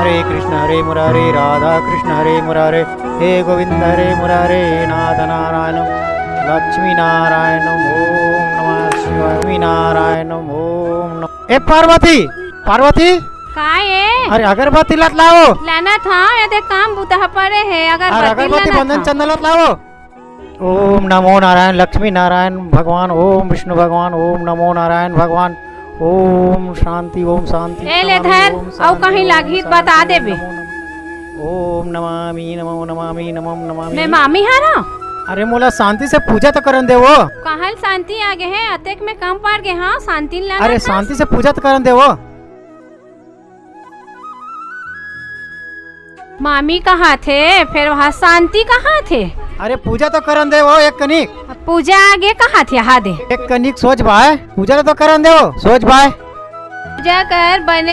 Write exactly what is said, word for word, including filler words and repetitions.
हरे कृष्ण हरे मुरारे, राधा कृष्ण हरे मुरारे, हे गोविंद हरे मुरारे, नाथ नारायण, लक्ष्मी नारायण, ओम नमः शिवाय, लक्ष्मी नारायण, ओम नमः। ए पार्वती, पार्वती, का ए? अरे अगरबत्ती लत लाओ। लानत हंव, एदे काम बुता ह पड़े हे, अरे अगरबत्ती अगरबत्ती लानत बंधन हंव। चंदन लत लाओ। ओम नमो नारायण, लक्ष्मी नारायण भगवान, ओम विष्णु भगवान, ओम नमो नारायण भगवान, ओम शांति, ओम शांति, ए ले शांति, धर, ओम अउ शांति, कहीं ओम लागही त बता शांति, देबे। ओम नमो नमः। ओम नमामि, नमो नमामि, नमो नमामि। मैं मामी हरंव। अरे मोला शांति से पूजा तो करन दे वो। कहाँ ल शांति आ गे हे, अतेक में कम पड़ गे, हाँ, शांति ला अरे ना था। शांति से पूजा तो करन दे वो। मामी कहाथे, फेर वहाँ शांति कहाथे। अरे पूजा तो करन दे वो एक कनिक। अब पूजा आगे कहाथे, हा दे। एक कनिक सोच बाय, पूजा तो करन दे वो, सोच बाय। पूजा कर बने